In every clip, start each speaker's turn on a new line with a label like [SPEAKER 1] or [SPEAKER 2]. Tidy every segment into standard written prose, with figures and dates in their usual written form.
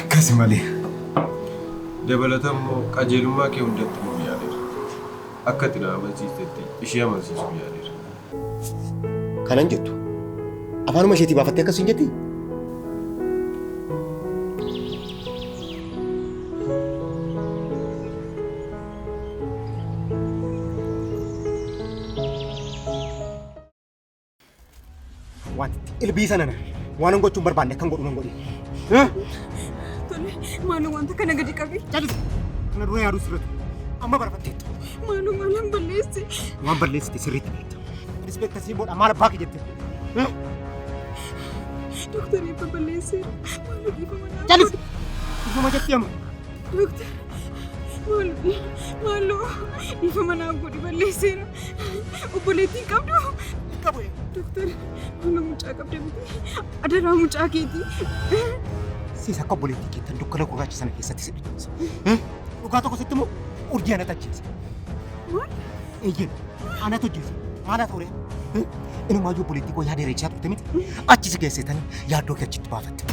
[SPEAKER 1] Akkasi malee.
[SPEAKER 2] Dabalata immoo qajeelummaa kee hundatti himuuf yaaleera. Akka ati na amansiistetti ishee amansiisuuf yaaleera.
[SPEAKER 3] Kanan jettu afaanuma isheetii baafattee akkas hin jettii? Wanti ilbiisa nana waan gochuun barbaanne akkan godhu nan godhi.
[SPEAKER 4] Tole, maaloo wanta kana gadi qabi.
[SPEAKER 3] Calisi! Kana dura yaaduu sirriitu. Amma barfatteettu.
[SPEAKER 4] Maaloo maalan balleesse?
[SPEAKER 3] Waan balleessite sirriitti beekta. Inspektar Simboodha maal abbaa kee jette?
[SPEAKER 4] Dooktar Eebba balleesseera. Maaloo dhiifama naa
[SPEAKER 3] Calisi! Dhiifama jettee amma.
[SPEAKER 4] Dooktar, maaloo maaloo dhiifama naaf godhi balleesseera. Obboleettiin qabdu?
[SPEAKER 3] Qabu.
[SPEAKER 4] Dooktar, maaloo mucaa qabda miti. Adaraa mucaa keetii.
[SPEAKER 3] Siis akka obboleettii keettan dukkana gurraacha sana keessatti si dhiqamsa. Dhugaa tokko sitti immoo urjii anatu ajjeese.
[SPEAKER 4] Maal?
[SPEAKER 3] Eeyyeen anatu ajjeese. Maal haa ta'u? Inumaayyuu obboleettii koo yaada irreechaa turte miti. Achi si geesseetanii yaaddoo kee achitti baafatte.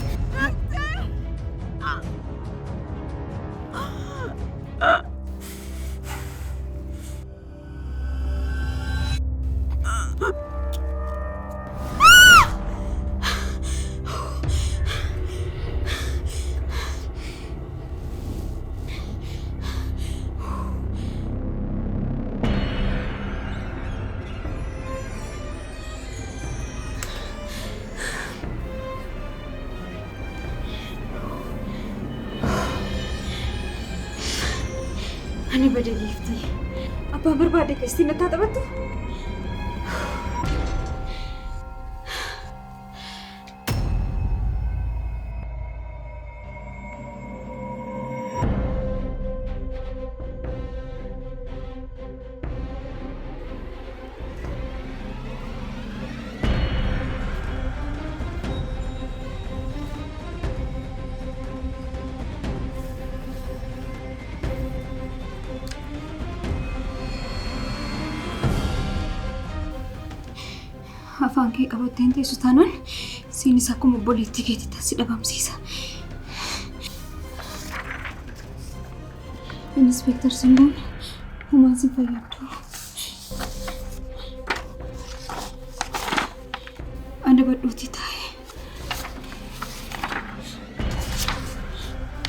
[SPEAKER 4] Ani bada giiftii. Abbaa barbaade keessatti natti haa taphattu. Afaan kee qabattee hin teessu taanaan siinis akkuma obboleettii keetiitti si dhabamsiisa. Inspektar Simboon homaa si fayyaddu. Adabadhuutii taa'e.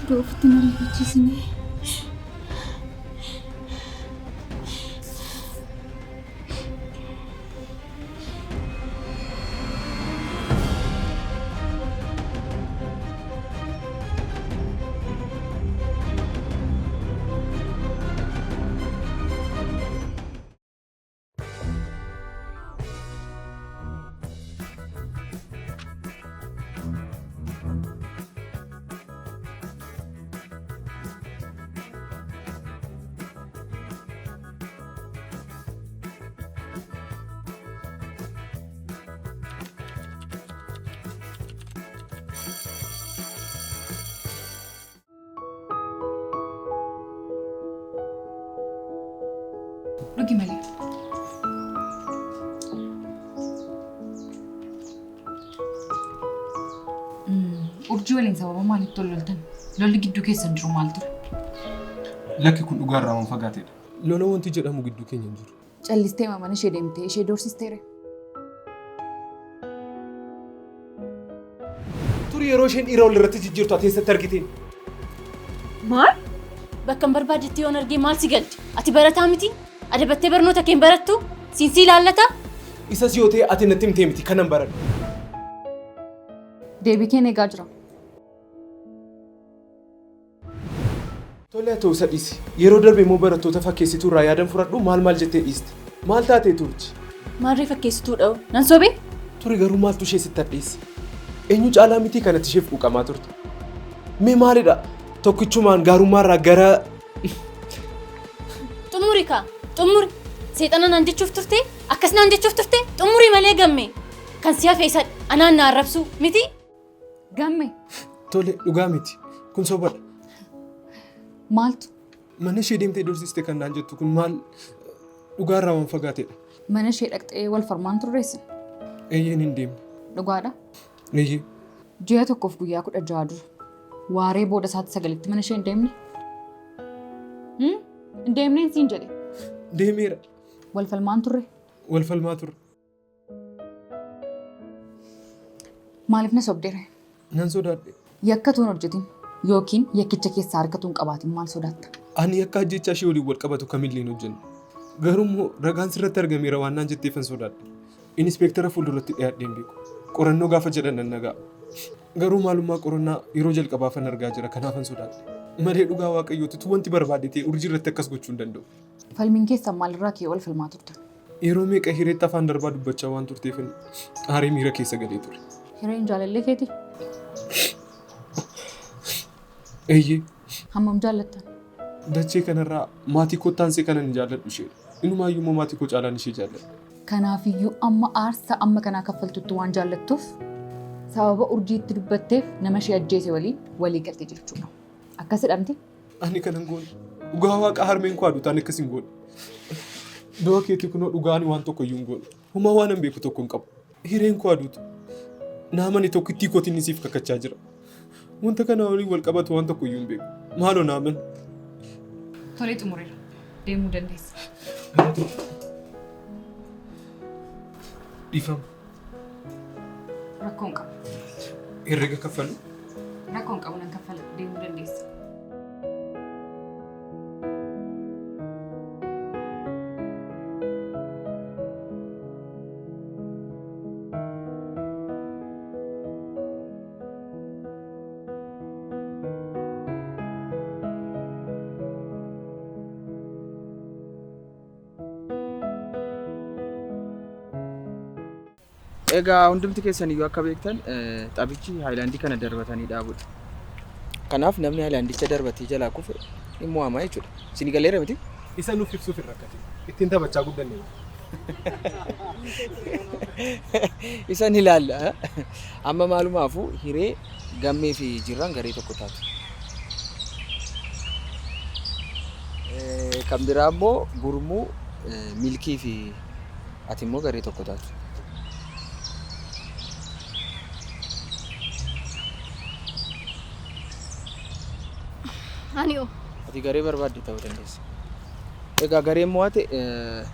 [SPEAKER 4] Iddoo ofitti na rifachiisinee.
[SPEAKER 5] Dhugi malee. Urjii waliin sababa maalitti wal loltan? Lolli gidduu keessan jiru maal ture?
[SPEAKER 6] Lakki kun dhugaarraa waan fagaatedha.
[SPEAKER 2] Lola wanti jedhamu gidduu keenya hin jiru.
[SPEAKER 5] Callistee mana ishee deemtee ishee doorsisteere.
[SPEAKER 6] Turi yeroo isheen dhiira wal irratti jijjiirtu ati eessatti argiteen?
[SPEAKER 4] Maal?
[SPEAKER 7] Bakka hin barbaadetti yoon argee maal si galche? Ati barataa miti? Adabattee barnoota kee hin barattu? Siin si ilaallata?
[SPEAKER 6] Isas yoo ta'e ati natti himtee miti kanan baradhu.
[SPEAKER 5] Deebii keen eegaa jira.
[SPEAKER 6] Tole haa ta'u isa dhiisi. Yeroo darbe immoo barattoota fakkeessituu irraa yaadan fudhadhu maal maal jettee dhiiste? Maal taatee turti?
[SPEAKER 7] Maarree fakkeessituu dha'u? Nan sobee?
[SPEAKER 6] Ture garuu maaltu ishee sitti hadheesse? Eenyu caalaa mitii kanatti isheef quuqamaa turte? Mee maalidha? Tokkichumaan gaarummaarraa gara
[SPEAKER 7] Xumuri kaa! Xumuri! Seexana naan jechuuf turte? Akkas naan jechuuf turte? Xumuri malee gamme! Kan si hafe isadha. Anaan na arrabsuu miti?
[SPEAKER 5] Gamme
[SPEAKER 6] Tole dhugaa miti. Kun sobadha.
[SPEAKER 5] maaltu
[SPEAKER 6] Mana ishee deemtee dorsiste kan naan jettu kun maal dhugaarraa waan fagaatedha.
[SPEAKER 5] mana ishee dhaqxee wal farmaan turreessin?
[SPEAKER 6] Eeyyeen hin deemne.
[SPEAKER 5] Dhugaadha.
[SPEAKER 6] Eeyyee.
[SPEAKER 5] Ji'a tokkoof guyyaa 16 dura. Waaree booda isaatti sagalitti mana ishee hin deemne? Hin deemneen siin jedhe.
[SPEAKER 6] Deemeera.
[SPEAKER 5] Wal falmaan turre?
[SPEAKER 6] Wal falmaa turre.
[SPEAKER 5] Maaliif na sobdeere?
[SPEAKER 6] Nan sodaadhe.
[SPEAKER 5] Yakka tuun hojjetin yookiin yakkicha keessaa harka tuun qabaatin maal sodaatta?
[SPEAKER 6] Ani akka ajjechaa ishee waliin wal qabatu kamillee hin hojjenne. Garuu immoo ragaan sirratti argameera waan naan jetteefan sodaadhe. Inispeektara fuulduratti dhiyaadhee hin beeku. Qorannoo gaafa jedhan nan nagaa. Garuu maalummaa qorannaa yeroo jalqabaafan argaa jira kanaafan sodaadhe. Malee dhugaa waaqayyooti tu wanti barbaade ta'e urjii irratti akkas gochuu hin danda'u.
[SPEAKER 5] Falmiin keessan maalirraa ka'ee wal falmaa turtan?
[SPEAKER 6] Yeroo meeqa hireetti afaan darbaa dubbachaa waan turteefin aaree miira keessa galee ture.
[SPEAKER 5] Hireen jaalallee keeti?
[SPEAKER 6] Eeyyee.
[SPEAKER 5] Hammam jaallattan?
[SPEAKER 6] Dachee kanarraa maatii koo taansee kanan hin jaalladhu isheedha. Inumaayyuu immoo maatii koo caalaan ishee jaalladha.
[SPEAKER 5] Kanaafiyyuu amma aarsaa amma kanaa kaffaltutti waan jaallattuuf sababa urjiitti dubbatteef nama ishee ajjeese waliin walii galte jechuudha. Akkas jedhamti?
[SPEAKER 6] Ani kanan goone. Dhugaa waaqa harmeen koo aduutaan akkas hin goone. Du'a keetii kunoo dhugaan waan tokko iyyuu hin goone. Homaa waan hin beeku tokko hin qabu. Hireen koo aduutu. Naamani tokkittii kootiin isiif kakachaa jira. Wanta kana waliin wal qabatu waan tokko iyyuu hin beeku. Maaloo naaman.
[SPEAKER 5] Tolee xumureera. Deemuu dandeessa.
[SPEAKER 6] Dhiifama.
[SPEAKER 5] Rakkoo hin qabu.
[SPEAKER 6] Herrega kaffalu.
[SPEAKER 5] Rakkoo hin qabu nan kaffala. Deemuu dandeessa.
[SPEAKER 1] Egaa hundumti keessan iyyuu akka beektan taphichi haayilaandii kana darbatanii dhaabudha. Kanaaf namni haayilaandicha darbatee jalaa kufe ni mo'ama jechuudha. Isin galeera miti?
[SPEAKER 6] Isa nuuf ibsuuf hin rakkate. Ittiin taphachaa guddanne.
[SPEAKER 1] Isa ni ilaalla. Amma maalumaafuu hiree gammee fi jirraan garee tokko taatu. Kan biraa immoo gurmuu milkii fi ati immoo garee tokko taatu.
[SPEAKER 7] Ani oo.
[SPEAKER 1] Ati garee barbaadde ta'uu dandeessa. Egaa gareen mo'ate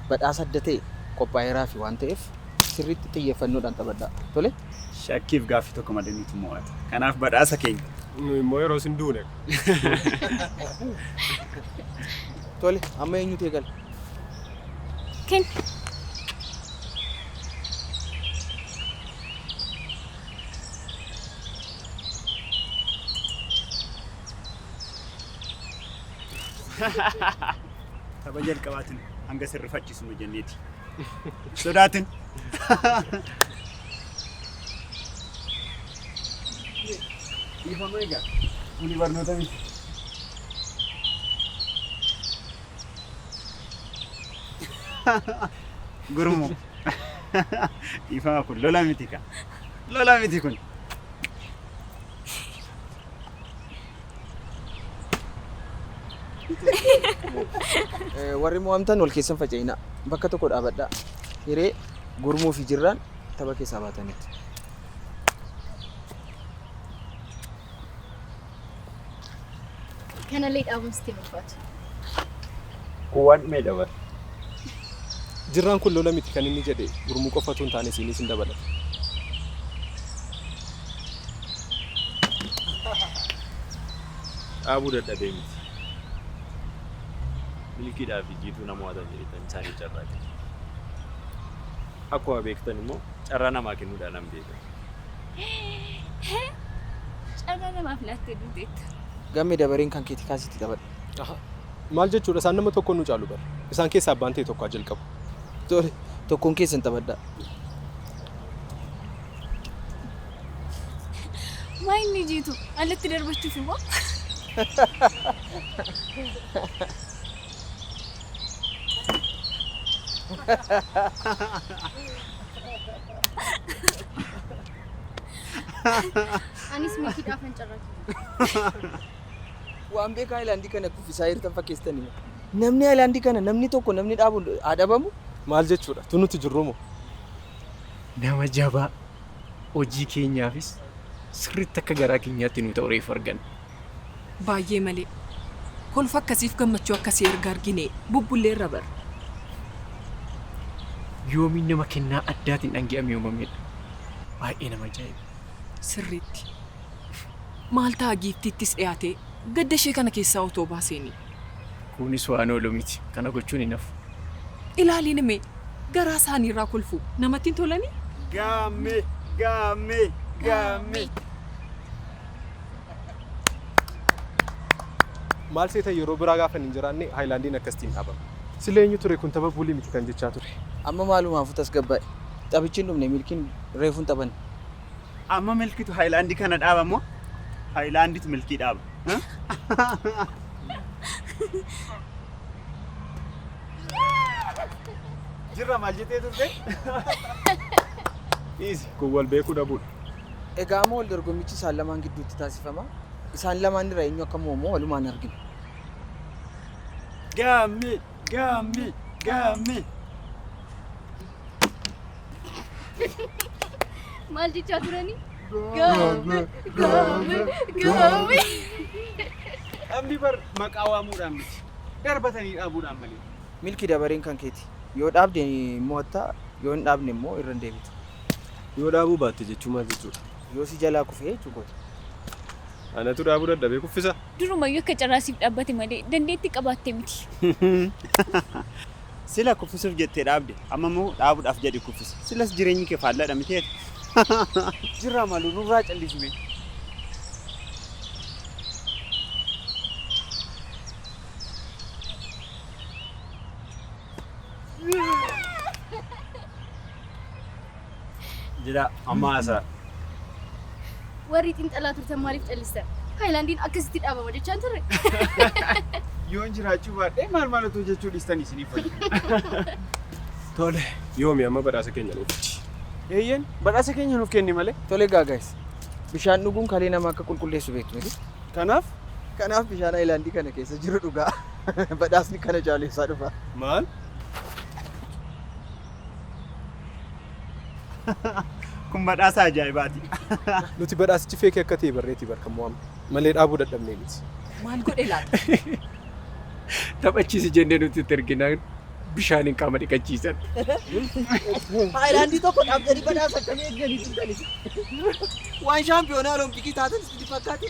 [SPEAKER 1] badhaasa adda ta'e qophaa'eeraa fi waan ta'eef sirriitti xiyyeeffannoodhaan taphadhaa. Tole?
[SPEAKER 8] Shakkiif gaaffii tokko malee nuti mo'ata. Kanaaf badhaasa keenya.
[SPEAKER 2] Nu immoo yeroo isin duune.
[SPEAKER 1] Tole amma eenyutu eegala?
[SPEAKER 7] Kenni.
[SPEAKER 8] Tapha jalqabaatiin hanga sirrifachiisnu jenneeti. Sodaatin. Dhiifama egaa. Kuni barnoota miti. Gurmuu. Dhiifama kun lola miti ka. Lola miti kun.
[SPEAKER 1] Warri mo'amtan wal keessan faca'inaa. Bakka tokko dhaabadhaa. Hiree gurmuu fi jirraan tapha keessaa baatanitti.
[SPEAKER 7] Kanallee dhaabuun sitti hin ulfaatu.
[SPEAKER 8] Kun waan dhumee dabala.
[SPEAKER 6] Jirraan kun lola miti kan inni jedhe gurmuu qofa otoo hin taane isiinis hin dabalata.
[SPEAKER 8] Dhaabuu dadhabee miti. Milkiidhaa fi jiituu nama mo'atan jedhetan isaanii carraa kenna. Akkuma beektan immoo carraa namaa kennuudhaan nan beeka.
[SPEAKER 7] Carraa namaaf laattee duuteetta.
[SPEAKER 1] Gammee dabareen kan keetii kaasitti taphadhu.
[SPEAKER 6] Maal jechuudha isaan nama tokkoon nu caalu bara. Isaan keessaa abbaan ta'e tokko haa jalqabu.
[SPEAKER 1] Tole tokkoon keessan taphadhaa.
[SPEAKER 7] Maa inni jiitu alatti darbachuuf immoo. Anis milkiidhaafan carraa kenna.
[SPEAKER 1] Waan beekaa haayilaandii kana kuffisaa jirtan fakkeessitanii. Namni haayilaandii kana namni tokko namni dhaabu haa dhabamu.
[SPEAKER 6] Maal jechuudha? Tu nuti jirru moo?
[SPEAKER 9] Nama jabaa hojii keenyaafis sirriitti akka garaa keenyaatti nu ta'u reefu arganna. Baay'ee malee. Kolfa akkasiif gammachuu akkasii erga argine bubbulleerra bar.
[SPEAKER 10] Yoomiin nama kennaa addaatiin dhangi'amee uumamedha. Baay'ee nama ajaa'iba.
[SPEAKER 9] Sirriitti. Maal ta'a giiftiittis dhiyaatee gadda ishee kana keessaa otoo baaseenii.
[SPEAKER 10] Kunis waan oolu miti. Kana gochuun hin hafu.
[SPEAKER 9] Ilaaliin mee garaa isaaniirraa kolfu namatti hin tolanii?
[SPEAKER 8] Gaammee! Gaammee! Gaammee!
[SPEAKER 6] Maal seeta yeroo biraa gaafa hin jiraanne haayilaandiin akkasitiin dhaabama. Sila eenyu ture kun tapha puulii miti kan jechaa ture.
[SPEAKER 1] Amma maalumaafuu tasgabbaa'e. Taphichi hin dhumne milkiin reefuun taphanne.
[SPEAKER 8] Amma milkitu haayilaandii kana dhaaba moo haayilaandiitu milkii dhaaba? Jirra maal jettee turte?
[SPEAKER 2] Dhiisi kun wal beekuu dhabuudha.
[SPEAKER 1] Egaa amma wal dorgommichi isaan lamaan gidduutti taasifama. Isaan lamaan irraa eenyu akka mo'amu walumaan argina.
[SPEAKER 8] Gaammee! Gaammee! Gaammee!
[SPEAKER 7] Maal jechaa turanii? Gaammee! Gaammee! Gaammee!
[SPEAKER 8] Dhabni bar maqaa waamuudhaan miti. Darbatanii dhaabuudhaan malee.
[SPEAKER 1] Milki dabareen kan keeti. Yoo dhaabde mo'atta, yoo hin dhaabne immoo irra hin deebitu.
[SPEAKER 2] Yoo dhaabuu baatte jechuun maal jechuudha?
[SPEAKER 1] Yoo si jalaa kufe jechuu kooti.
[SPEAKER 2] Anatu dhaabuu dadhabee kuffisa.
[SPEAKER 7] Durumayyuu akka carraa siif dhaabbate malee dandeettii qabaatte miti.
[SPEAKER 8] Sila kuffisuuf jettee dhaabde amma immoo dhaabuudhaaf jedhi kuffisi. Silas jireenyi kee faallaadha miti ati. Jirraa maaloo nurraa callisime. Jira amma haasaa.
[SPEAKER 7] Warri xiinxalaa turtan maaliif callistan? Haayilaandiin akkasitti dhaabama jechaan turre.
[SPEAKER 8] Yoon jiraachuu baadhee maal maal otoo jechuu dhiistan isiniif wayya.
[SPEAKER 2] Tole yoomi amma badhaasa keenya nuuf fidi.
[SPEAKER 8] Eeyyeen badhaasa keenya nuuf kenni malee.
[SPEAKER 1] Tole egaa guys. Bishaan dhuguun kalee namaa akka qulqulleessu beektu miti?
[SPEAKER 8] Kanaaf?
[SPEAKER 1] Kanaaf bishaan haayilaandii kana keessa jiru dhugaa. Badhaasni kana caalu eessaa dhufa?
[SPEAKER 2] Maal?
[SPEAKER 8] Kun badhaasa ajaa'ibaati.
[SPEAKER 6] Nuti badhaasichi feekii akka ta'e barreeti bar kan mo'amne. Malee dhaabuu dadhabnee miti.
[SPEAKER 9] Maal godhe laata?
[SPEAKER 10] Taphachiisi jennee nuti itti erginaan bishaaniin qaama dhiqachiisan.
[SPEAKER 1] Haayilaandii tokko dhaabdanii badhaasa akkamii eegdanii turtani? Waan shaampiyoonaa Olompikii taatan isinitti fakkaate?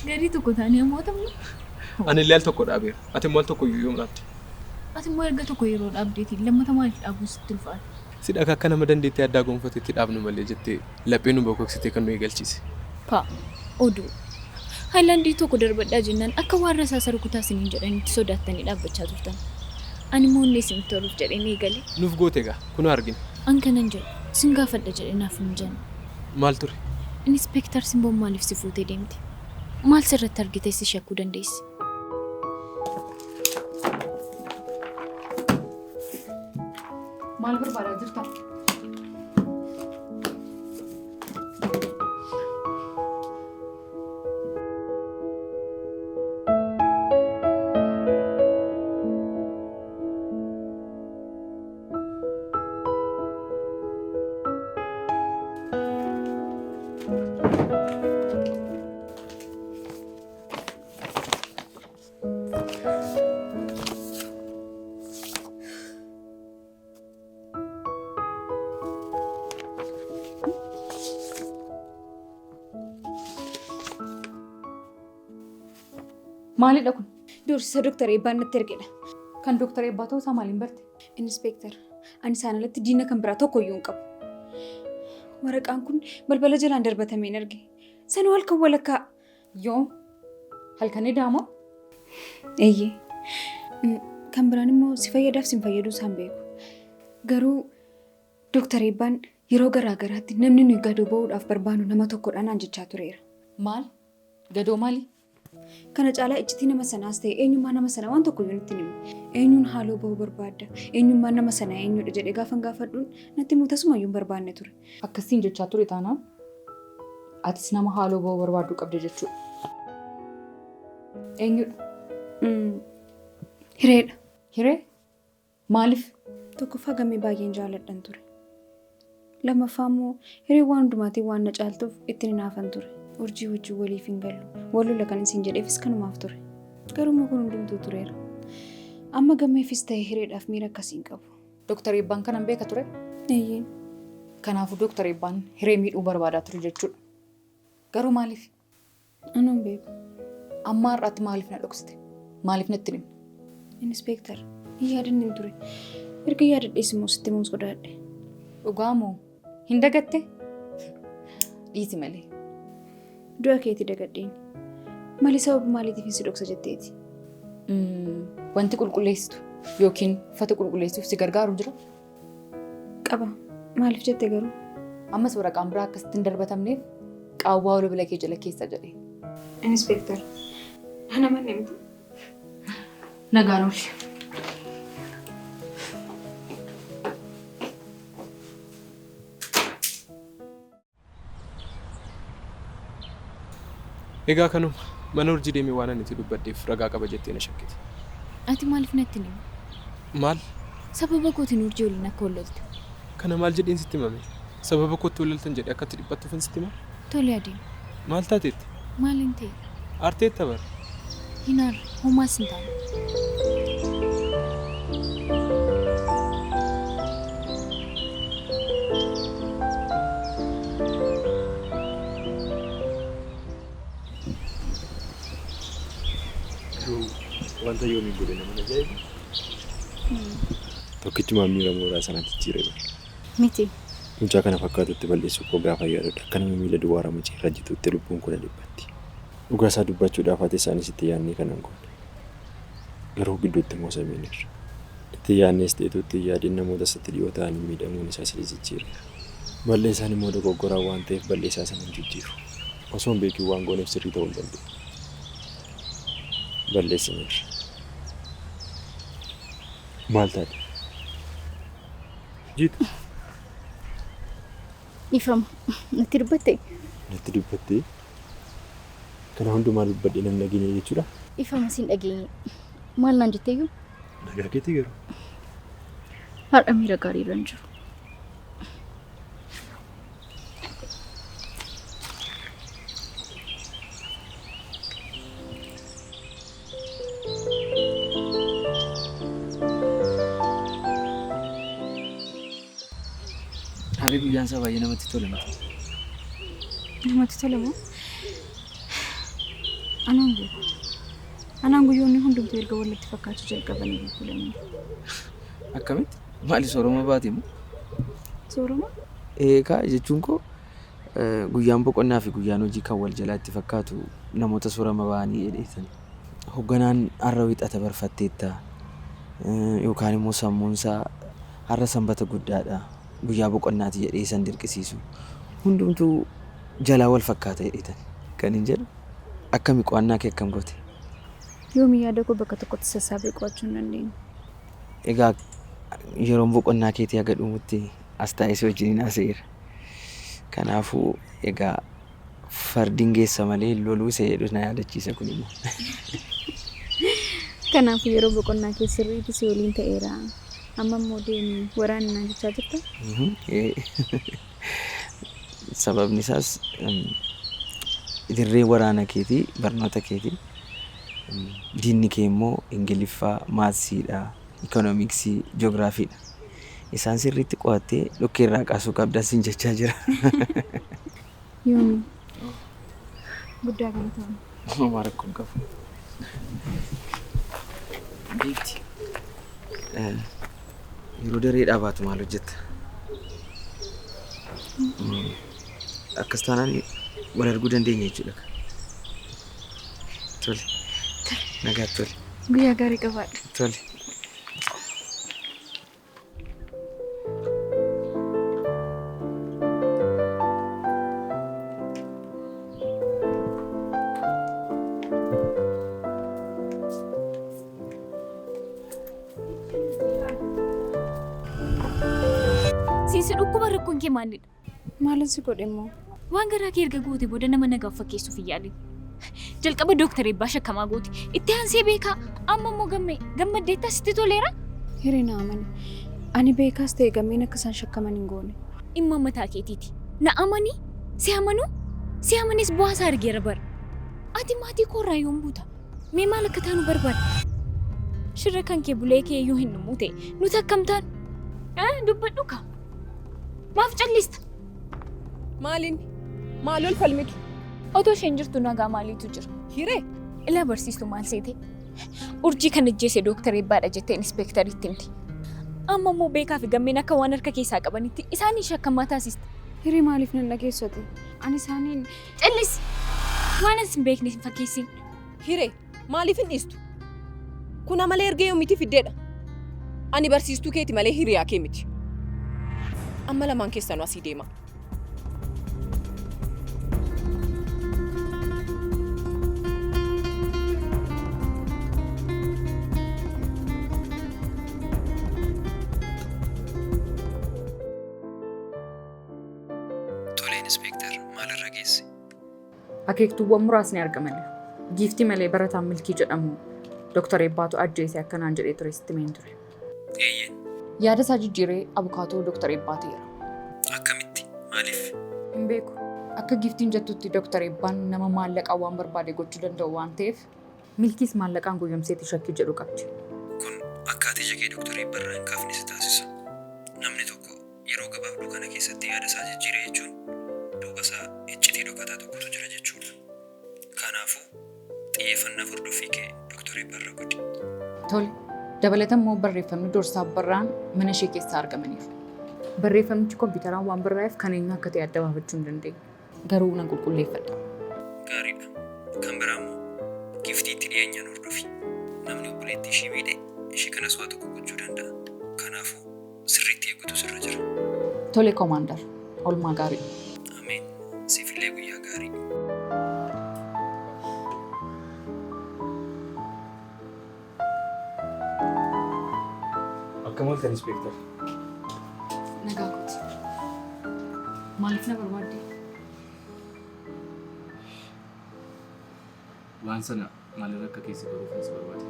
[SPEAKER 7] Garii tokko taanee ammoo mo'atamnu.
[SPEAKER 6] Ani illee al tokko dhaabeera. Ati immoo al tokko iyyuu yoom dhaabde?
[SPEAKER 7] Ati immoo erga tokko yeroo dhaabdeeti lammata maaliif dhaabuun sitti ulfaate?
[SPEAKER 6] Sidha akka nama dandeettii addaa gonfatetti dhaabnu malee jettee laphee nu bokoksitee kan nu eegalchiise.
[SPEAKER 7] Pa. Oduu. Haayilaandii tokko darbadhaa jennaan akka waan rasaasa rukutaa isiniin jedhanitti sodaattanii dhaabbachaa turtan. Ani immoo onnee isinitti horuuf jedheen eegale.
[SPEAKER 6] Nuuf goote egaa kunoo argine.
[SPEAKER 7] An kanan jedhu sin gaafadha jedhe naaf hin jenne.
[SPEAKER 6] Maal ture?
[SPEAKER 7] Inispeektar Simboon maaliif si fuutee deemte? Maal sirratti argitee si shakkuu dandeessi?
[SPEAKER 5] Maal barbaadaa jirta? Maalidha kun?
[SPEAKER 4] Doorsisa Dooktar Eebbaan natti ergedha.
[SPEAKER 5] Kan Dooktar Eebbaa ta'uu isaa maaliin barte?
[SPEAKER 4] Inspeektar, ani isaan alatti diina kan biraa tokko iyyuu hin qabu. Waraqaan kun balbala jalaan darbatameen arge. Sanuu halkan walakkaa.
[SPEAKER 5] Yoom? Halkan edaa moo?
[SPEAKER 4] Eeyyee. Kan biraan immoo si fayyadaaf si hin fayyaduu isaan beeku. Garuu Dooktar Eebbaan yeroo garaa garaatti namni nuyi gadoo ba'uudhaaf barbaannu nama tokkodha naan jechaa tureera.
[SPEAKER 5] Maal? Gadoo maali?
[SPEAKER 4] Kana caalaa iccitii nama sanaas ta'e eenyummaa nama sanaa waan tokkoyyuu natti hin himne. Eenyuun haaloo ba'uu barbaadda? Eenyummaan nama sanaa eenyudha jedhee gaafan gaafadhuun natti himuu tasumayyuu hin barbaanne ture.
[SPEAKER 5] Akkas siin jechaa ture taanaan atis nama haaloo ba'uu barbaaddu qabda jechuudha. Eenyudha?
[SPEAKER 4] Hireedha.
[SPEAKER 5] Hiree? Maaliif?
[SPEAKER 4] Tokkoffaa Gammee baay'een jaaladhan ture. Lammaffaa immoo hiree waan hundumaatiin waan na caaltuuf ittiin hinaafan ture. Urjii wajjin waliif hin gallu. Wal lola kan isin jedheefis kanumaaf ture. Garuu immoo kun hundumtuu tureera. Amma Gammeefis ta'e hireedhaaf miira akkasii hin qabu.
[SPEAKER 5] Dooktar Eebbaan kanan beeka ture?
[SPEAKER 4] Eeyyeen.
[SPEAKER 5] Kanaafuu Dooktar Eebbaan hiree miidhuu barbaadaa ture jechuudha. Garuu maaliif?
[SPEAKER 4] Anoo hin beeku.
[SPEAKER 5] Amma har'aatti maaliif na dhoksite? Maaliif natti hin himne?
[SPEAKER 4] Inspeektar, hin yaadanneen ture. Erga yaadadhees immoo sitti himuun sodaadhe.
[SPEAKER 5] Dhugaa moo? Hin dagatte? Dhiisi malee.
[SPEAKER 4] Du'a keetii dagadheen. Malee sababa maaliitiif si dhoksa jetteeti?
[SPEAKER 5] Wanti qulqulleessitu yookiin uffata qulqulleessuuf si gargaaru jira?
[SPEAKER 4] Qaba. Maaliif jette garuu?
[SPEAKER 5] Ammas waraqaan biraa akkasitti hin darbatamneef qaawwaa ol kee jala keessa jedhe.
[SPEAKER 4] Inspeektar, ana manne miti.
[SPEAKER 5] Nagaan ooli.
[SPEAKER 6] Egaa kanuma mana Urjii deemee waan ani itti dubbadheef ragaa qaba jettee na shakkite.
[SPEAKER 7] Ati maaliif natti hin himne?
[SPEAKER 6] Maal?
[SPEAKER 7] Sababa kootiin Urjii waliin akka wal loltu.
[SPEAKER 6] Kana maal jedheen sitti himame? Sababa kootti wal loltan jedhee akka itti dhiphattuufan sitti hima?
[SPEAKER 7] Tole adeemi.
[SPEAKER 6] Maal taateetti?
[SPEAKER 7] Maal hin ta'e?
[SPEAKER 6] Aarteetta bara.
[SPEAKER 7] Hin aarre, homaas hin taane.
[SPEAKER 11] Garuu wanta yoomiin godhe nama ajaa'iba. Tokkichumaan miira mooraa sanatti jijjiirame.
[SPEAKER 7] Miti.
[SPEAKER 11] Mucaa kana fakkaatutti balleessuu koo gaafa yaadadhu akka nama miila duwwaa ramacee irra jituutti lubbuun koo na dhiphatti. Dhugaa isaa dubbachuudhaaf ati isaanis itti yaadnee kanan goone. Garuu gidduutti immoo samiineerra. Itti yaadnees ta'etu itti hin yaadin namoota isatti dhiyoo ta'anii miidhamuun isaa si jijjiireera. Balleessaan immoo dogoggoraa waan ta'eef balleessaa sana hin jijjiiru. Osoo hin beekin waan gooneef sirrii ta'uu hin danda'u. Balleessineerra. Maal taate? Jiitu.
[SPEAKER 7] Dhiifama. Natti dubbatte?
[SPEAKER 11] Natti dubbattee? Kana hundumaa dubbadhee nan dhageenye jechuudha?
[SPEAKER 7] Dhiifama siin dhageenye. Maal naan jetteeyyuu?
[SPEAKER 11] Nagaa keetii garuu.
[SPEAKER 7] Har'a miira gaarii irra hin jiru.
[SPEAKER 1] Harri guyyaan isaa baay'ee namatti tola miti.
[SPEAKER 4] Namatti tola moo? Anaan beeku. Anaan guyyoonni hundumtuu erga walitti fakkaachuu jalqabanii bubbulanii.
[SPEAKER 1] Akkamitti? Maali sooroma baate moo?
[SPEAKER 4] Sooroma?
[SPEAKER 1] Eegaa jechuun koo guyyaan boqonnaa fi guyyaan hojii kan wal jalaa itti fakkaatu namoota soorama ba'anii jedheetan. Hogganaan har'a wixata barfatteetta yookaan immoo sammuun isaa har'a sanbata guddaadha guyyaa boqonnaati jedhee isan dirqisiisu. Hundumtuu jalaa wal fakkaata jedheetan. Kan hin jedhu akkami qo'annaa kee akkam goote?
[SPEAKER 4] Yoomi yaada koo bakka tokkotti sassaabee qo'achuu hin dandeenye.
[SPEAKER 1] Egaa yeroon boqonnaa keetii haga dhumutti as taa'ee si wajjiniin haasa'eera. Kanaafuu egaa fardiin geessa malee hin loluu isa jedhu na yaadachiisa kun immoo.
[SPEAKER 4] Kanaafuu yeroo boqonnaa kee sirriitti si waliin ta'eera. Amma immoo deemi waraanni naan jechaa jirta?
[SPEAKER 1] Sababni isaas dirree waraana keetii barnoota keetii diinni kee immoo Ingiliffaa, Maatsiidha, Ikoonomiksii, Ji'oogiraafiidha. Isaan sirriitti qo'attee dhukkee irraa kaasuu qabda siin jechaa jira.
[SPEAKER 4] Yoomi. Guddaa galatoomii.
[SPEAKER 1] Homaa rakkoo hin qabu. Beekti. Yeroo dareedhaa baatu maal hojjetta? Akkas taanaan wal arguu dandeenya jechuudha. Tole. Nagaatti tole.
[SPEAKER 4] Guyyaa gaarii qabaadhu.
[SPEAKER 1] Tole.
[SPEAKER 7] Siinsi dhukkuba rakkoon kee maalidha?
[SPEAKER 4] Maalin si godhe immoo?
[SPEAKER 7] Waan garaa kee erga goote booda nama nagaaf fakkeessuuf hin yaalin. Jalqaba Dooktar Eebbaa shakkamaa goote. Itti aansee beekaa. Amma immoo gammee gammaddeettaa sitti toleera?
[SPEAKER 4] Hiree na amani. Ani beekaas ta'e gammeen akka isaan shakkaman hin goone.
[SPEAKER 7] Dhimma mataa keetiiti. Na amani? Si amanuu? Si amanis bu'aa isaa argeera bara. Ati maatii koorraa yoom buuta? Mee maal akka taanu barbaadda? Shirra kan kee bulee kee iyyuu hin dhumuu ta'e nuti akkam taanu? Dubbadhu kaa. Maaf callista?
[SPEAKER 9] Maaliin? Maal ol falmitu?
[SPEAKER 7] Otoo isheen jirtu nagaa maaliitu jira?
[SPEAKER 9] Hiree?
[SPEAKER 7] Ilaa barsiistuu maal seete? Urjii kan ajjeese Dooktar Eebbaadha jettee inspeektaritti himti. Amma immoo Beekaa fi Gammeen akka waan harka keessaa qabanitti isaaniin shakkamaa taasiste.
[SPEAKER 4] Hiree maaliif nan dhageessu ati? Ani isaaniin.
[SPEAKER 7] Callisi! Waan as hin beekne hin fakkeessin.
[SPEAKER 9] Hiree, maaliif hin dhiistu? Kun amala erga yoomiitii fiddeedha? Ani barsiistuu keeti malee hiriyaa kee miti. Amma lamaan keessanuu asii deemaa.
[SPEAKER 1] Tole Inispeektar, maalirra geesse?
[SPEAKER 5] Akeektuuwwan muraasni argamaniiru. Giiftii malee barataan Milkii jedhamu Doktar Eebbaatu ajjeese akka naan jedhee ture sitti himeen ture.
[SPEAKER 1] Eeyyeen.
[SPEAKER 5] Yaada isaa jijjiiree abukaatoo Doktar Eebbaa ta'eera.
[SPEAKER 1] Akkamitti? Maaliif?
[SPEAKER 5] Hin beeku. Akka Giiftiin jettutti Doktar Eebbaan nama maallaqaan waan barbaade gochuu danda'u waan ta'eef Milkiis maallaqaan goyyomseeti shakkii jedhu qabdi.
[SPEAKER 1] Kun akka ati ija kee Doktar Eebbarraa hin kaafne si taasisa. Namni tokko yeroo gabaabduu kana keessatti yaada isaa jijjiire jechuun duuba isaa iccitii dhokataa tokkotu jira jechuudha. Kanaafuu xiyyeeffannaaf hordoffii kee Doktar Eebbarra godhi.
[SPEAKER 5] Tole. Dabalata immoo barreeffamni Dorsaa Abarraan mana ishee keessaa argamaniiru. Barreeffamichi kompiitaraan waan barraa'eef kan eenyu akka ta'e adda baafachuu hin dandeenye. Garuu nan qulqulleeffadha.
[SPEAKER 1] Gaariidha. Kan biraa immoo Giiftiitti dhiyeenyaan hordofi. Namni obboleettii ishii miidhe ishii kanas waa tokko gochuu danda'a. Kanaafuu sirriitti eeguutu sirra jira.
[SPEAKER 5] Tole Komaandar. Olmaa gaarii.
[SPEAKER 1] Ameen. Siifillee guyyaa gaarii.
[SPEAKER 12] Akkam ooltan Inspektar?
[SPEAKER 5] Nagaa kooti. Maaliif na barbaadde?
[SPEAKER 12] Waan sana maalirra akka keessa baruufan si barbaade.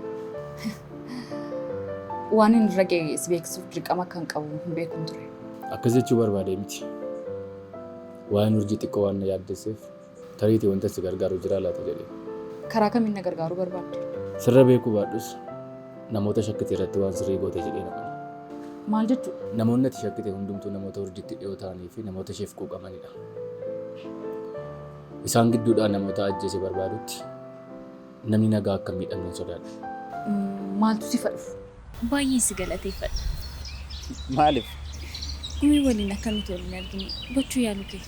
[SPEAKER 5] Waan inni irra ga'e si beeksisuuf dirqama akkan qabu hin beekun ture.
[SPEAKER 12] Akkas jechuu barbaadee miti. Waa'een urjii xiqqoo waan na yaaddesseef tariitii wanta si gargaaru jiraa laata jedhee.
[SPEAKER 5] Karaa kamiin na gargaaruu barbaadde?
[SPEAKER 12] Sirra beekuu baadhus namoota shakkite irratti waan sirrii goote jedheen amana.
[SPEAKER 5] Maal jechuudha?
[SPEAKER 12] Namoonni ati shakkite hundumtuu namoota urjiitti dhiyoo ta'anii fi namoota isheef quuqamanidha. Isaan gidduudhaa namoota ajjeese barbaadutti namni nagaa akka hin miidhamnen sodaadha.
[SPEAKER 5] Maaltu siif haa dhufu?
[SPEAKER 7] Baay'een si galateeffadha.
[SPEAKER 8] Maaliif?
[SPEAKER 7] Gumii waliin akka nuti wal hin argine gochuu yaaluu keef.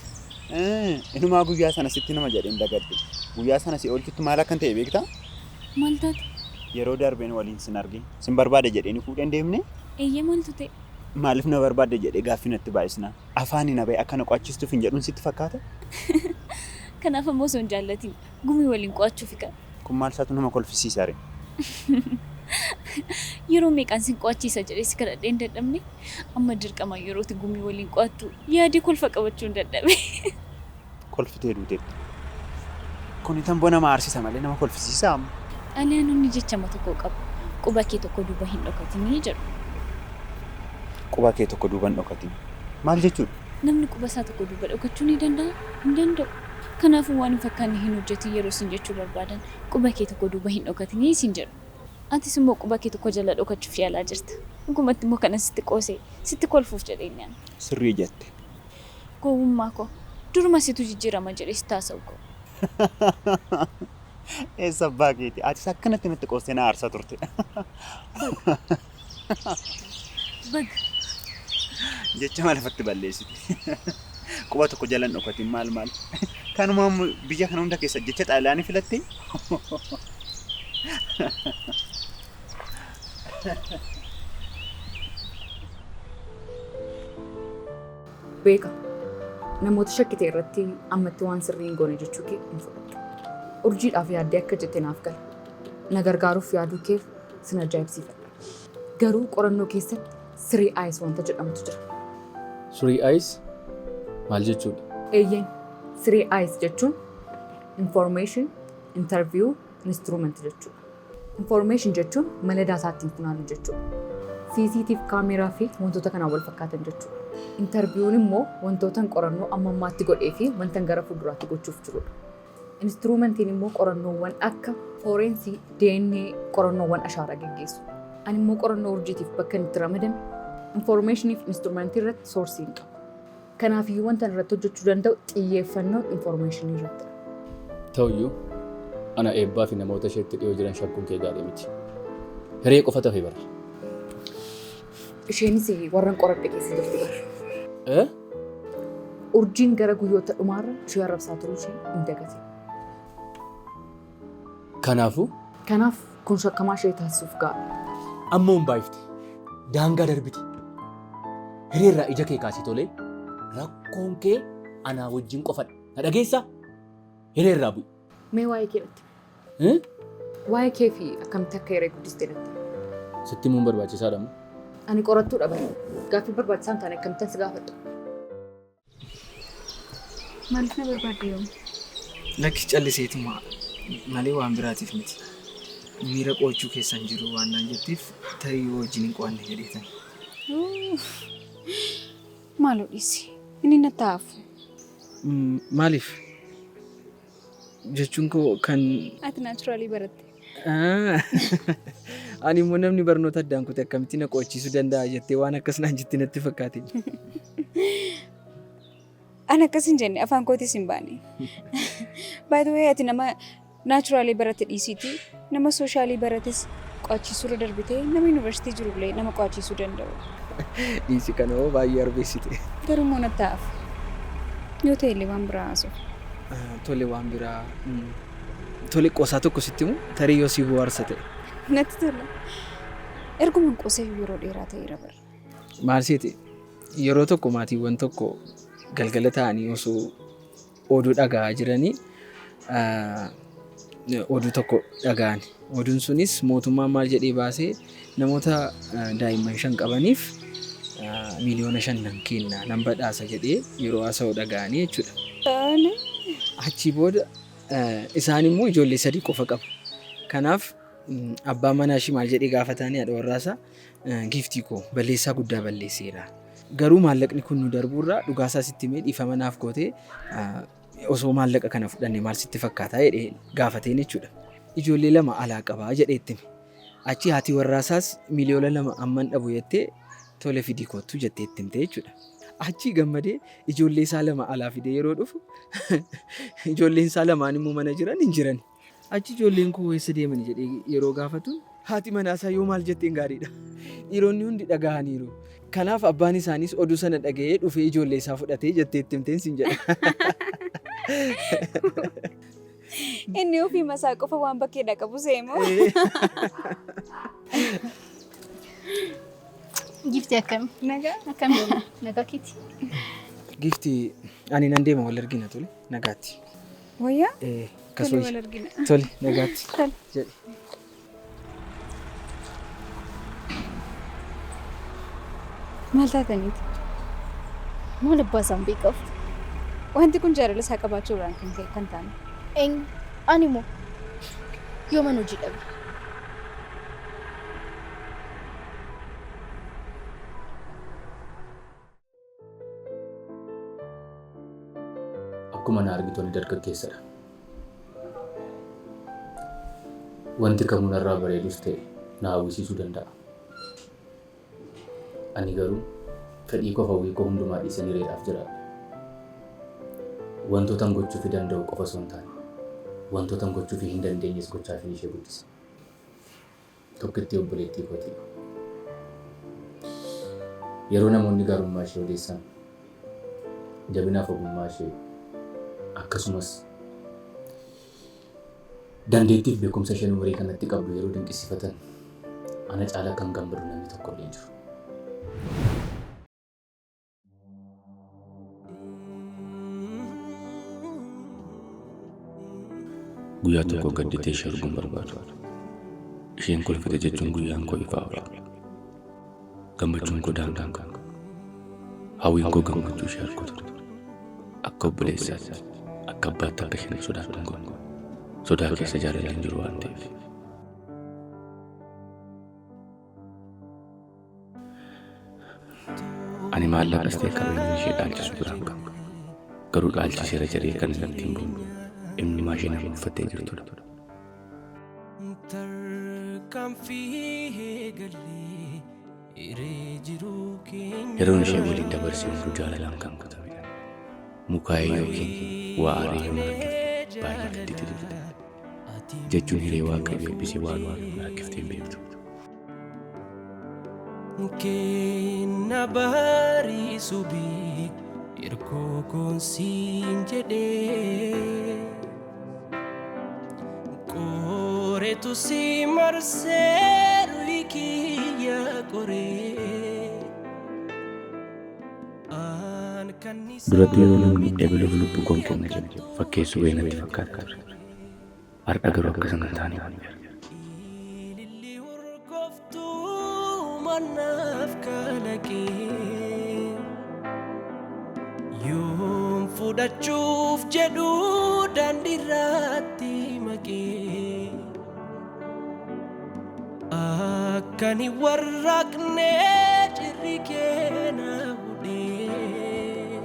[SPEAKER 8] Inumaa guyyaa sana sitti nama jedheen dagadhe. Guyyaa sana si oolchutti maal akkan ta'e beektaa?
[SPEAKER 7] Maal taate?
[SPEAKER 8] Yeroo darbeen waliin sin arge sin barbaada jedhee ni fuudhee hin deemnee?
[SPEAKER 7] Eeyyee maaltu ta'e?
[SPEAKER 8] Maaliif na barbaadde jedhee gaaffii natti baay'isnaan afaanii na ba'e akka na qo'achiistuuf hin jedhuun sitti fakkaata?
[SPEAKER 7] Kanaaf ammoo osoo hin jaallatiin gumii waliin qo'achuufi ka.
[SPEAKER 8] Kun maal isaatu nama kolfisiisa ree?
[SPEAKER 7] Yeroo meeqaan sin qo'achiisa jedhee si kadhadhee hin dadhabne amma dirqamaan yeroo ati gumii waliin qo'attu yaadee kolfa qabachuun dadhabe.
[SPEAKER 8] Kolfitee duuteetta. Kuni tamboo nama aarsisa malee nama kolfisiisaa amma?
[SPEAKER 7] Xaaliyaanonni jechama tokko qabu. Quba kee tokko duuba hin dhokatinii jedhu.
[SPEAKER 8] Quba kee tokko duuba hin dhokatin. Maal jechuudha?
[SPEAKER 7] Namni quba isaa tokko duuba dhokachuu ni danda'aa? Hin danda'u. Kanaafuu waan hin fakkaanne hin hojjetin yeroo siin jechuu barbaadan quba kee tokko duuba hin dhokatinii siin jedhu. Atis immoo quba kee tokko jala dhokachuuf yaalaa jirta. Dhugumatti immoo kanan sitti qoose sitti kolfuuf jedheeni ani.
[SPEAKER 8] Sirrii jette.
[SPEAKER 7] Gowwummaa koo. Duruma situ jijjiirama jedhee sitti haasa'u koo.
[SPEAKER 8] Eessa abbaa keeti? Atis akkanatti natti qoostee na aarsaa turte.
[SPEAKER 7] Baga.
[SPEAKER 8] Jecha lafatti balleessite. Quba tokko jala hin dhokatin maal maal. Kanuma biyya kana hunda keessa jecha xaaliyaanii filattee?
[SPEAKER 5] Beeka. Namoota shakkite irratti ammatti waan sirrii hin goone jechuu kee hin fudhadhu. Urjiidhaaf yaaddee akka jette naaf gala. Na gargaaruuf yaaduu keef sin ajaa'ibsiifadha. Garuu qorannoo keessatti Three Eyes wanta jedhamutu jira.
[SPEAKER 12] Three Eyes maal jechuudha?
[SPEAKER 5] Eeyyeen, Three Eyes jechuun Information, Interview, Instrument jechuudha. Information jechuun mala daataa ittiin funaannu jechuudha. CCTV kaameeraa fi wantoota kanaan wal fakkaatan jechuudha. Interview'n immoo wantootan qorannoo amma ammaatti godhee fi wantan gara fuulduraatti gochuuf jirudha. Instrumentiin immoo qorannoowwan akka foorensii, DNA, qorannoowwan ashaaraa geggeessu. Ani immoo qorannoo urjiitiif bakka inni itti ramadame infoormeeshinii fi instrumentii irratti soorsii hin qabu. Kanaafiyyuu wanta irratti hojjechuu danda'u xiyyeeffannoon infoormeeshinii irrattidha.
[SPEAKER 12] Ta'uyyuu ana eebbaa fi namoota isheetti dhiyoo jiran shakkuun kee gaarii miti. Hiree qofa tafe bara.
[SPEAKER 5] Isheenis warran qoradhe keessa jirti bara.
[SPEAKER 12] Eh?
[SPEAKER 5] Urjiin gara guyyoota dhumaarra ishee arrabsaa turuu ishee hin dagatin.
[SPEAKER 12] Kanaafuu?
[SPEAKER 5] Kanaaf kun shakkamaa ishee taasisuuf ga'a.
[SPEAKER 10] Amma hin baay'ifte. Daangaa darbite. Hireerraa ija kee kaasii tolee rakkoon kee anaa wajjin qofadha. Na dhageessaa? Hireerraa bu'i.
[SPEAKER 5] Mee waa'ee kee natti himi. Waa'ee kee fi akkamitti akka hiree guddiste natti himi.
[SPEAKER 12] Sitti himuun barbaachisaadha moo?
[SPEAKER 5] Ani qorattuudha bara. Gaaffii barbaachisaa hin taane akkamittan si gaafadha?
[SPEAKER 4] Maaliif na barbaadde yoom?
[SPEAKER 1] Lakki calliseetuma malee waan biraatiif miti. Miira qo'achuu keessa hin jiru waan naan jetteef tarii yoo wajjin hin qo'anne jedheetani.
[SPEAKER 4] Maaloo dhiisi. Inni natti haa hafu.
[SPEAKER 1] Maaliif? Jechuun koo kan.
[SPEAKER 4] Ati naachuraalii baratte.
[SPEAKER 1] Ani immoo namni barnoota addaan kute akkamitti na qo'achiisuu danda'a jettee waan akkas naan jette natti fakkaate.
[SPEAKER 4] Ani akkas hin jenne afaan kootis hin baane. By the way ati nama naachuraalii barate dhiisiiti nama soshaalii barates qo'achiisuu irra darbitee nama yuunivarsiitii jirullee nama qo'achiisuu danda'u.
[SPEAKER 1] Dhiisi kana hoo baay'ee arbeessite.
[SPEAKER 4] Garuu immoo natti haa hafu. Yoo ta'e illee waan biraa haasofna.
[SPEAKER 1] Tole waan biraa tole qoosaa tokko sitti himu tarii yoo si bohaarsa ta'e.
[SPEAKER 4] Natti tola. Erguman qoosee yeroo dheeraa ta'eera bar.
[SPEAKER 1] Maal seete yeroo tokko maatiiwwan tokko galgala ta'anii osoo oduu dhaga'aa jiranii oduu tokko dhaga'an. Oduun sunis mootummaan maal jedhee baasee namoota daa'imman 5 qabaniif miiliyoona 5 nan kenna nan badhaasa jedhee yeroo haasa'u dhaga'anii jechuudha. Achii booda isaan immoo ijoollee 3 qofa qabu. Kanaaf abbaan manaa ishii maal jedhee gaafataanii haadha warraasaa giiftii koo balleessaa guddaa balleesseera. Garuu maallaqni kun nu darbuurraa dhugaasaa sitti himee dhiifama naaf gootee osoo maallaqa kana fudhanne maal sitti fakkaataa jedhee gaafateen jechuudha. Ijoollee 2 alaa qabaa jedhee itti hime. Achi haati warraasaas miiliyoona 2 amman dhabu jettee tole fidii koottu jettee itti himte jechuudha. Achii gammadee ijoollee isaa 2 alaa fidee yeroo dhufu ijoolleen isaa lamaan immoo mana jiran hin jiran. Achi ijoolleen koo eessa deemani jedhee yeroo gaafatu haati manaa isaa yoo maal jetteen gaariidha. Dhiironni hundi dhagahaniiru. Kanaaf abbaan isaaniis oduu sana dhaga'ee dhufee ijoollee isaa fudhatee jettee itti himteen siin jedha.
[SPEAKER 4] Inni ofii masaa qofa waan bakkeedhaa qabu se'e moo?
[SPEAKER 13] Gifti akkami?
[SPEAKER 4] Nagaa.
[SPEAKER 13] Akkami? Nagaa keeti?
[SPEAKER 1] Gifti ani nan deema wal argina tole nagaatti.
[SPEAKER 4] Wayyaa?
[SPEAKER 1] Ee akkas
[SPEAKER 4] Tole
[SPEAKER 1] wayya.
[SPEAKER 4] wal argina.
[SPEAKER 1] Tole nagaatti.
[SPEAKER 4] Tole.
[SPEAKER 1] Jedhi.
[SPEAKER 4] Maal taataniiti?
[SPEAKER 13] Maal abbaa isaan beekaaf?
[SPEAKER 4] Wanti kun jaalala isaa qabaachuu irraan kan ka'e kan taane.
[SPEAKER 13] Eenyu? Ani moo? Yooman hojii dhabe?
[SPEAKER 12] Akkuma na argitu ani dargaggeessadha. Wanti kamuu narraa bareedus ta'e na hawwisiisuu danda'a. Ani garuu fedhii koof hawwii koo hundumaa dhiiseen hireedhaaf jiraadha. Wantootan gochuufii danda'u qofa osoo hin taane, wantootan gochuufii hin dandeenyes gochaafiin ishee guddise. Tokkittii obboleettii kootii. Yeroo namoonni gaarummaa ishee odeessan, jabinaaf ogummaa ishee akkasumas dandeettiif beekumsa isheen umurii kanatti qabdu yeroo dinqisiifatan ana caalaa kan gammadu namni tokko illee hin jiru. Guyyaa tokko gadditee ishee arguun barbaadu. Isheen kolfite jechuun guyyaan koo ifaa oola. Gammachuun koo daangaa hin qabu. Hawwiin koo gammachuu ishee arguu ture. Akka obboleessaatti, akka abbaatti akka isheen sodaattu hin goone. Sodaa keessa jaalalli hin jiru waan ta'eef. Ani maallaqas ta'e qabeenya ishee dhaalchisu biraan qabu. Garuu dhaalchiseera jedhee kan irratti hin boonu eenyummaa isheen amma uffattee jirtudha. Yeroon ishee waliin dabarse hunduu jaalalaan kan guutamedha. Mukaa'ee yookiin waa aaree yoo na argite baay'ee gadditi turte. Jechuun hiree Waaqayyo eebbisee waan na rakkiftee hin beektu.
[SPEAKER 14] Kenna bariisu hirkoo koonsiin jedhee qoreetu si marsee kiyya qoree.
[SPEAKER 12] Duratti yeroo namni ebaluuf lubbuu koon kenna jedhu fakkeessuu wayii natti fakkaata ture. Har'a garuu akka sana hin taane waan beera.
[SPEAKER 14] Manaaf kalaqee yoom fudhachuuf jedhu daandiirratti maqee akkani warraaqnee cirri keena hudhee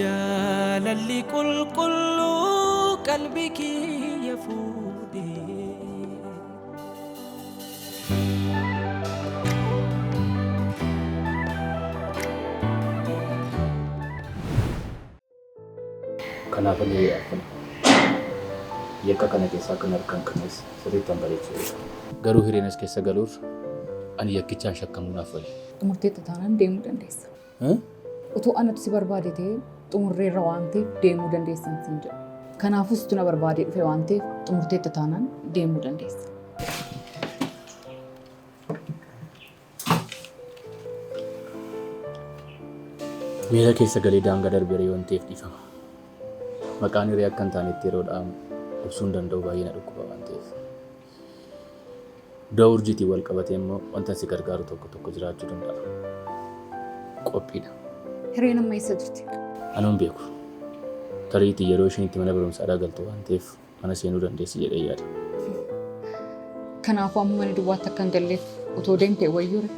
[SPEAKER 14] jaalalli qulqulluu qalbii kiyya fuudhee.
[SPEAKER 10] Kanaaf illee akkana yakka kana keessaa kan harkaan kanes sirriitti an bareechuu beeka. Garuu hireen as keessa galuuf ani yakkichaan shakkamuu naaf wayya.
[SPEAKER 5] Xumurteetta taanaan deemuu dandeessa. Utuu anatu si barbaade ta'ee xumurreerra waan ta'eef deemuu dandeessan siin jedha. Kanaafuu situ na barbaadee dhufe waan ta'eef xumurteetta taanaan deemuu dandeessa.
[SPEAKER 10] Miira keessa galee daangaa darbeera yoon ta'eef dhiifama. Maqaan hiree akka hin taanetti yeroo dha'amu obsuu hin danda'u baay'ee na dhukkuba waan ta'eef. Du'a urjiitiin wal qabatee immoo wanta si gargaaru tokko tokko jiraachuu danda'a. Qophiidha.
[SPEAKER 5] Hireen amma eessa jirti?
[SPEAKER 10] Anuun beeku. Tariitii yeroo isheen itti mana barumsaadhaa galtu waan ta'eef mana seenuu dandeessi jedhee yaada.
[SPEAKER 5] Kanaafuu amma mana duwwaatti akka hin galleef otoo deemtee wayyuure.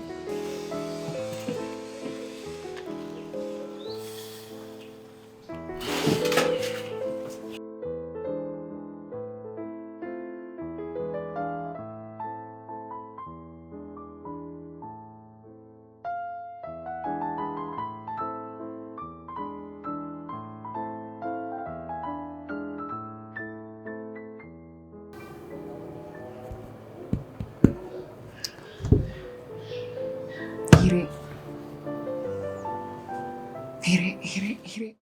[SPEAKER 5] Hiree. Hiree, hiree, hiree.